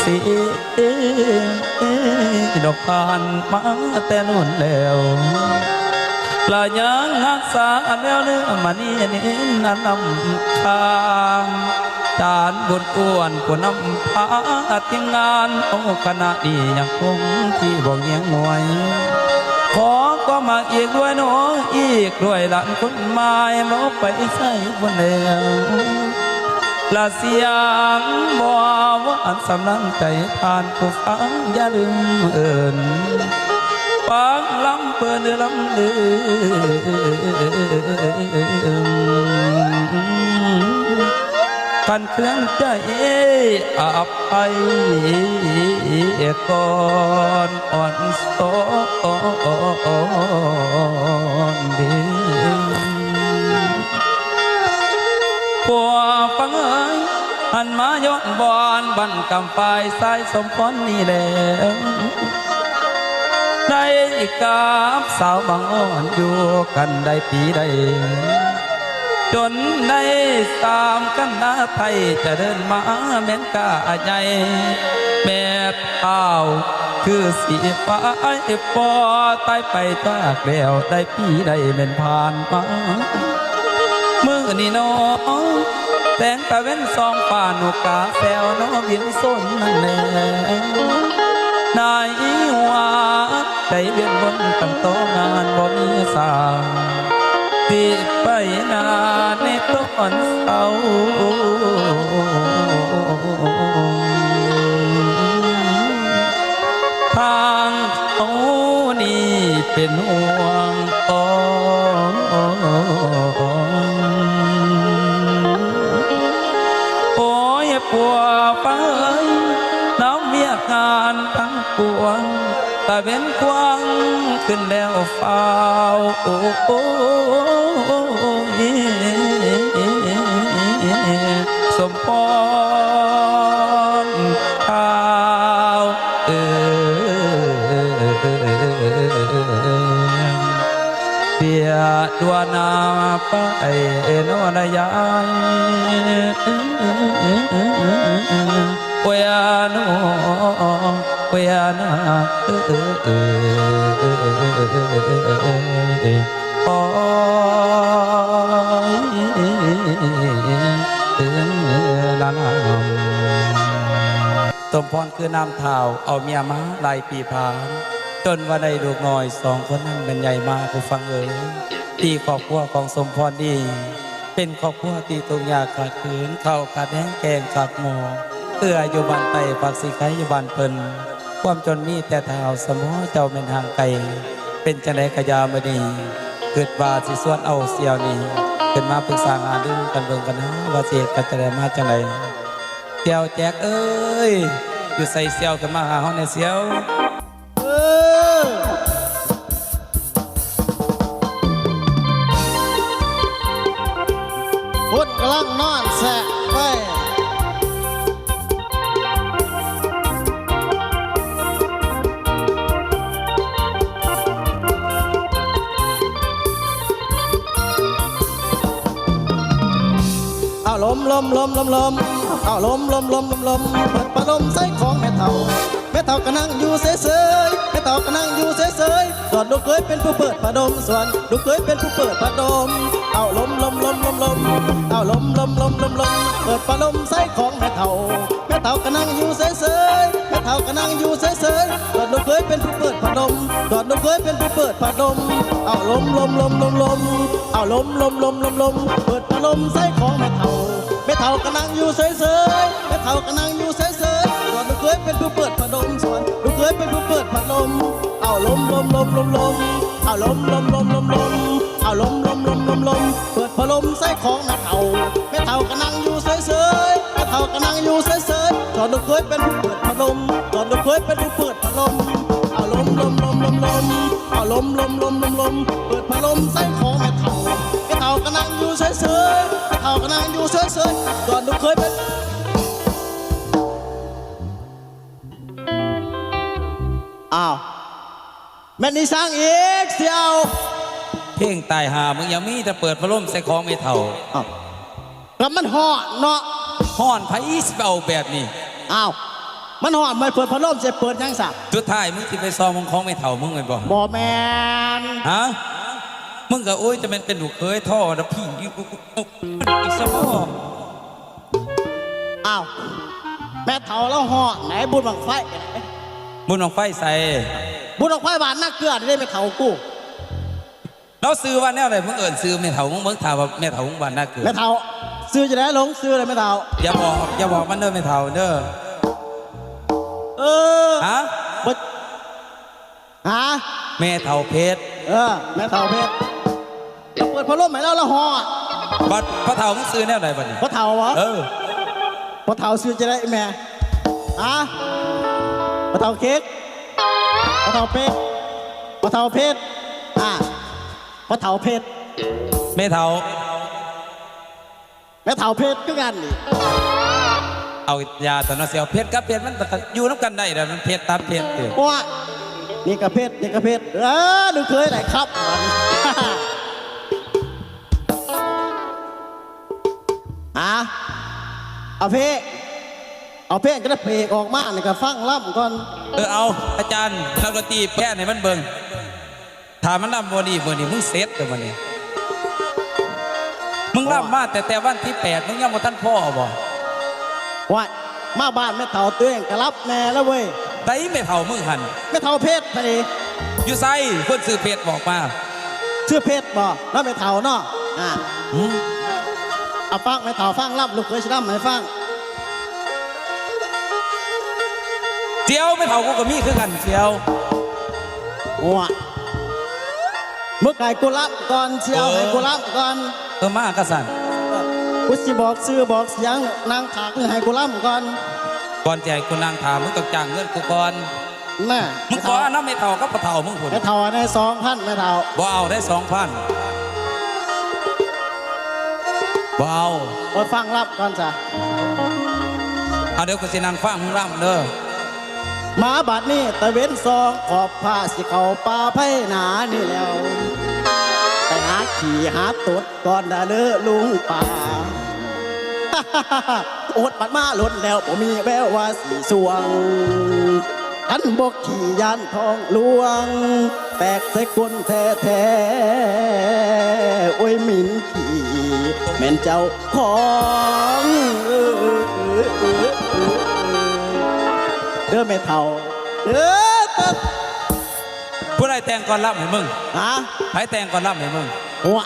ດອກຜ່ານມາແຕ່ດົນແລ້ວ ລະຍັງຮັກສາແນວເນື້ອມະນີນິນນຳທາງ ຈານບຸນອ້ວນຜູ້ນຳພາທີມງານ ໂອ ຄະນະນີ້ຍັງຄົງທີ່ບໍ່ງຽງໜວຍ ຂໍຄວາມຮັກອີກດ້ວຍເນາະ ອີກດ້ວຍຫຼານຄົນໝາຍ ບໍ່ໄປໃສພຸ້ນແລ້ວ ລະສຽງບໍ່ຫວານສຳລັນໃຈ ທ່ານຜູ້ຟັງຢ່າລືມເອີ້ນ ຟັງລຳເພີນລຳລືມ ຄັນເຄື່ອງໃຈອະໄພກ່ອນ ອ່ອນສອນເດ ພວກຟັງເອີຍ ຫັນມາຍ້ອນບ່ອນ ບັ້ນກຳປາຍຊາຍສົມພອນນີ້ແລ້ວ ໄດ້ກັບສາວບັງອ່ອນ ຢູ່ກັນໄດ້ປີໃດ ຈົນໄດ້ສາມກັນນາໄທ ຈະເດີນມາແມ່ນກ້າໃຫຍ່ ແມ່ທ້າວຄືສີຟ້າ ພໍຕາຍໄປຈາກແລ້ວ ໄດ້ປີໃດແມ່ນຜ່ານມາ ມື້ນີ້ນ້ອງ ແສງຕາເວັນສ່ອງຟ້າ ນົກກາແຊວເນາະ ບິນສົນນັ້ນແລ ໃນຫົວໃຈວຽນວົນ ຕັ້ງຕໍ່ງານບໍ່ມີສາ ຊິໄປນາໃນຕອນເຊົ້າ ທາງເຮົານີ້ເປັນຫ່ວງອ່ອນ ໂອ້ຍ ພວກປ້າເອີຍ ນຳວຽກງານທັງປວງ ຕາເວັນກວ້າງຂຶ້ນແລ້ວຟ້າວ ໂອ້ຍ ສົມພອນທ້າວເອີຍ ເປຍດວນນາໄປເນາະນາຍາຍ ໂອ້ຍອາໂນ ໂອ້ຍອານາ ໂອ້ຍ ນານາ ສົມພອນຄືນ້ຳທ້າວ ເອົາເມຍມາຫຼາຍປີຜ່ານ ຈົນວ່າໄດ້ລູກນ້ອຍສອງຄົນນັ້ນແມ່ນໃຫຍ່ມາ ຜູ້ຟັງເອີຍ ທີ່ຄອບຄົວຂອງສົມພອນນີ້ ເປັນຄອບຄົວທີ່ທຸກຍາກຂາດເຂີນ ເຂົ້າຂາດແຮງ ແກງຂາດໝໍ້ ເອື້ອຢູ່ບ້ານໃຕ້ ພັກສີໄຄຢູ່ບ້ານເພິ່ນ ຄວາມຈົນມີແຕ່ທ້າວ ສະໝໍເຈົ້າແມ່ນຫ່າງໄກ ເປັນຈັ່ງໃດກະຢ່າ ມື້ນີ້ຄິດວ່າຊິຊວນເອົາສ່ຽວນີ້ ຂຶ້ນມາປຶກສາຫາລືກັນເບິ່ງກັນນະ ວ່າຊິເຮັດກັນຈັ່ງໃດມາຈັ່ງໃດ. ສ່ຽວແຈກເອີຍ ຢູ່ໃສສ່ຽວ ຂຶ້ນມາຫາເຮົາແດ່ສ່ຽວ. ເອີ ຄົນກຳລັງນອນແຊະໄປ. ເອົາລົມ ລົມ ລົມ ລົມ ລົມ ເອົາລົມ ລົມ ລົມ ລົມ ລົມ ເປີດພັດລົມໃສ່ຂອງແມ່ເຖົ້າ ແມ່ເຖົ້າກະນັ່ງຢູ່ເສີຍໆ ແມ່ເຖົ້າກະນັ່ງຢູ່ເສີຍໆ ດອນລູກເຂີຍເປັນຜູ້ເປີດພັດລົມ ສ່ວນລູກເຂີຍເປັນຜູ້ເປີດພັດລົມ ເອົາລົມ ລົມ ລົມ ລົມ ລົມ ເອົາລົມ ລົມ ລົມ ລົມ ລົມ ເປີດພັດລົມໃສ່ຂອງແມ່ເຖົ້າ ແມ່ເຖົ້າກະນັ່ງຢູ່ເສີຍໆ ແມ່ເຖົ້າກະນັ່ງຢູ່ເສີຍໆ ດອນລູກເຂີຍເປັນຜູ້ເປີດພັດລົມ ດອນລູກເຂີຍເປັນຜູ້ເປີດພັດລົມ ເອົາລົມ ລົມ ລົມ ລົມ ລົມ ເອົາລົມ ລົມ ລົມ ລົມ ລົມ ເປີດພັດລົມໃສ່ຂອງແມ່ເຖົ້າ ແມ່ເຖົ້າກະນັ່ງຢູ່ເສີຍໆ ແມ່ເຖົ້າກະນັ່ງຢູ່ເສີຍໆ ສ່ວນລູກເຂີຍເປັນຜູ້ເປີດພັດລົມ ສ່ວນລູກເຂີຍເປັນຜູ້ເປີດພັດລົມ ເອົາລົມ ລົມ ລົມ ລົມ ລົມ ເອົາລົມ ລົມ ລົມ ລົມ ລົມ ເອົາລົມ ລົມ ລົມ ລົມ ລົມ ເປີດພັດລົມໃສ່ຂອງແມ່ເຖົ້າ ແມ່ເຖົ້າກະນັ່ງຢູ່ເສີຍໆ ແມ່ເຖົ້າກະນັ່ງຢູ່ເສີຍໆ ສ່ວນລູກເຂີຍເປັນຜູ້ເປີດພັດລົມ ສ່ວນລູກເຂີຍເປັນຜູ້ເປີດພັດລົມ ເອົາລົມ ລົມ ລົມ ລົມ ລົມ ເອົາລົມ ລົມ ລົມ ລົມ ລົມ ເປີດພັດລົມໃສ່ຂອງແມ່ເຖົ້າ ແມ່ເຖົ້າກະນັ່ງຢູ່ເສີຍໆ ແມ່ເຖົ້າກະນັ່ງຢູ່ເສີຍໆ ສ່ວນລູກເຂີຍເປັນ ອ້າວ ແມ່ນອີ່ສັງອີກສ່ຽວ? ເພງຕາຍຫ່າມຶງ ຍັງມີແຕ່ເປີດພັດລົມໃສ່ຂອງແມ່ເຖົ້າ. ອ້າວ ກະມັນຮ້ອນເນາະ. ຮ້ອນ ໃຜຊິໄປເອົາແບບນີ້? ອ້າວ ມັນຮ້ອນ ບໍ່ເປີດພັດລົມ ຊິເປີດຫຍັງຊະ? ສຸດທ້າຍມຶງຊິໄປຊອກເບິ່ງຂອງແມ່ເຖົ້າມຶງແມ່ນບໍ່? ບໍ່ແມ່ນ. ຮະ? ມຶງກໍ ໂອ້ຍ ຈະແມ່ນເປັນລູກເຂີຍທໍລະພີ້ ອີກຊະບໍ? ອ້າວ ແມ່ເຖົ້າລາວຮ້ອນໃດ ບຸນບັ້ງໄຟ. ບຸນບັ້ງໄຟໃສ? ບຸນບັ້ງໄຟບ້ານນາເກືອນີ້ເດ້ ແມ່ເຖົ້າກູ. ລາວຊື່ວ່າແນວໃດ? ມຶງເອີ້ນຊື່ແມ່ເຖົ້າມຶງເບິ່ງ ຖ້າວ່າແມ່ເຖົ້າມຶງບ້ານນາເກືອ. ແມ່ເຖົ້າ ຊື່ຈັ່ງໃດ? ຫຼົງຊື່ເລີຍແມ່ເຖົ້າ. ຢ່າບອກ ຢ່າບອກມັນເດີແມ່ເຖົ້າເດີ. ເອີ ຮະ? ບໍ່ ຮະ? ແມ່ເຖົ້າເພັດ. ເອີ ແມ່ເຖົ້າເພັດ. ເປີດພັດລົມໃຫ້ລາວ ລາວຮ້ອນ. ບັດພໍ່ເຖົ້າມຶງຊື່ແນວໃດບັດນີ້? ພໍ່ເຖົ້າຫວາ? ເອີ ພໍ່ເຖົ້າຊື່ຈັ່ງໃດແມ່? ຮະ? ພໍ່ເຖົ້າເຄັກ? ພໍ່ເຖົ້າເປັກ? ພໍ່ເຖົ້າເພັດ? ອາ ພໍ່ເຖົ້າເພັດ. ແມ່ເຖົ້າ ແມ່ເຖົ້າເພັດຄືກັນນີ້. ເອົາຢາຕົວເນາະ ຊິເອົາເພັດກັບເພັດ ມັນກໍຢູ່ນຳກັນໄດ້ດອກ ມັນເພັດຕັດເພັດຕິ. ໂອ້ຍ ນີ້ກໍເພັດ ນີ້ກໍເພັດ. ເອີ ລູກເຂີຍໄດ້ຄັບ. ຫາ ເອົາເພ ເອົາເພ ກໍໄດ້ເພອອກມາ ນີ້ກໍຟັງລຳກ່ອນ. ເອີ ເອົາ ອາຈານ ນັກດົນຕີ ແພນໃຫ້ມັນເບິ່ງ. ຖ້າມັນລຳບໍ່ດີມື້ນີ້ ມຶງເສັດເດີມື້ນີ້. ມຶງລຳມາແຕ່ ແຕ່ວັນທີແປດ ມຶງຍັງບໍ່ທັນພໍບໍ່? ໂອ້ຍ ມາບ້ານແມ່ເຖົ້າຕົວເອງກໍລຳແດ່ລະເວີຍ. ໃດແມ່ເຖົ້າມຶງຫັ້ນ? ແມ່ເຖົ້າເພັດຫັ້ນເດ. ຢູ່ໃສ? ຄົນຊື່ເພັດບອກມາ. ຊື່ເພັດບໍ່? ລາວແມ່ເຖົ້າເນາະ. ອາ ຫື? ເອົາຟັງແມ່ເຖົ້າຟັງລຳ ລູກເຂີຍຊິລຳໃຫ້ຟັງ. ສຽວ ແມ່ເຖົ້າກູກໍມີຄືກັນ ສຽວ. ໂອ້ຍ ມຶງໃຫ້ກູລຳກ່ອນ ສຽວ. ເອີ ໃຫ້ກູລຳກ່ອນ. ເອີ ມາກະຊັ້ນ ກູຊິບອກຊື່ບອກສຽງ ນັ່ງຖ້າ ໃຫ້ກູລຳກ່ອນ. ກ່ອນຊິໃຫ້ກູນັ່ງຖ້າ ມຶງຕ້ອງຈ້າງເງິນກູກ່ອນ. ແນ່ ມຶງຂໍນຳແມ່ເຖົ້າກັບພໍ່ເຖົ້າມຶງພຸ້ນ. ແມ່ເຖົ້າໃຫ້ສອງພັນ ແມ່ເຖົ້າ. ບໍ່ເອົາໄດ້ສອງພັນ ບໍ່ເອົາ. ເອົາ ຟັງລຳກ່ອນຊະ. ເອົາ ດຽວກູຊິນັ່ງຟັງມຶງລຳເດີ. ມາບັດນີ້ຕາເວັນສອງຂອບຟ້າ ຊິເຂົ້າປ່າໄພນານີ້ແລ້ວ ໄປຫາຂີ້ຫາຕົດກ່ອນດາເດີລຸງປ້າ. ອົດບັດມາດົນແລ້ວ ບໍ່ມີແວວວ່າຊິຊ່ວງ ຄັນບໍ່ຂີ້ຢ້ານທ້ອງຫຼວງ ແຕກໃສ່ກົ້ນແທ້ໆ. ໂອ້ຍ ໝິ່ນຂີ້ແມ່ນເຈົ້າຂອງ ເດີແມ່ເຖົ້າເດີ. ຜູ້ໃດແຕ່ງກ່ອນລຳໃຫ້ມຶງ? ຫາ? ໃຜແຕ່ງກ່ອນລຳໃຫ້ມຶງ? ໂອ້ຍ ອາ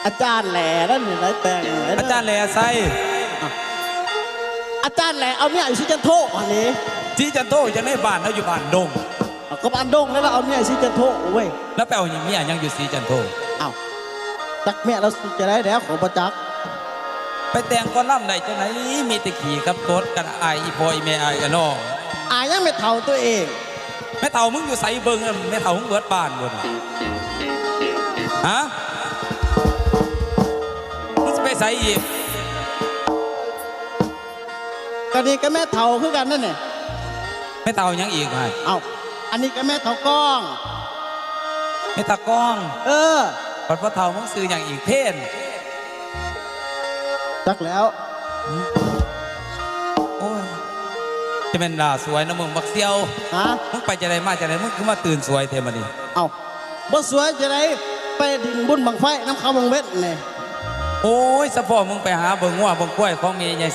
ອາຈານແຫຼນັ້ນແຫຼະແຕ່ງ. ອາຈານແຫຼໃສ? ອາຈານແຫຼເອົາເມຍຢູ່ສີຈັນໂທຫັ້ນເດ. ສີຈັນໂທຈັ່ງໃດ? ບ້ານລາວຢູ່ບ້ານດົງ. ເອົາ ກໍບ້ານດົງແລ້ວ ລາວເອົາເມຍຢູ່ສີຈັນໂທເວີຍ. ລາວໄປເອົາເມຍຫຍັງຢູ່ສີຈັນໂທ? ອ້າວ ຈັກເມຍລາວຊິຈັ່ງໃດແລ້ວ ຂ້ອຍບໍ່ຈັກ. ໄປແຕ່ງກ່ອນລຳໄດ້ຈັ່ງໃດ? ມີແຕ່ຂີ້ກັບຕົດກັນ ອາຍອີ່ພໍ່ອີ່ແມ່ ອາຍກະນ້ອງ. ອາຍຫຍັງແມ່ເຖົ້າຕົວເອງ. ແມ່ເຖົ້າມຶງຢູ່ໃສ? ເບິ່ງແມ່ເຖົ້າມຶງເບິດບ້ານພຸ້ນ. ຫາ? ມຶງຊິໄປໃສອີກ? ກະນີ້ກະແມ່ເຖົ້າຄືກັນນັ້ນແຫຼະ. ແມ່ເຖົ້າຫຍັງອີກຫະ? ເອົ້າ ອັນນີ້ກະແມ່ເຖົ້າກ້ອງ. ແມ່ເຖົ້າກ້ອງ? ເອີ. ບັດພໍ່ເຖົ້າມຶງຊື່ຫຍັງອີກ? ເພນ. ຈັກແລ້ວ. ໂອ້ຍ ຈະແມ່ນຫຼ້າສວຍເນາະມຶງບັກສ່ຽວ. ຫາ? ມຶງໄປຈັ່ງໃດມາຈັ່ງໃດ ມຶງຄືມາຕື່ນສວຍແທ້ມື້ນີ້? ເອົ້າ ບໍ່ສວຍຈັ່ງໃດ ໄປຫຼິ້ນບຸນບັ້ງໄຟນຳເຂົາວັງເວັນນີ້. ໂອ້ຍ ສະເພາະມຶງໄປຫາເບິ່ງງົວເບິ່ງຄວາຍຂອງແມ່ໃຫຍ່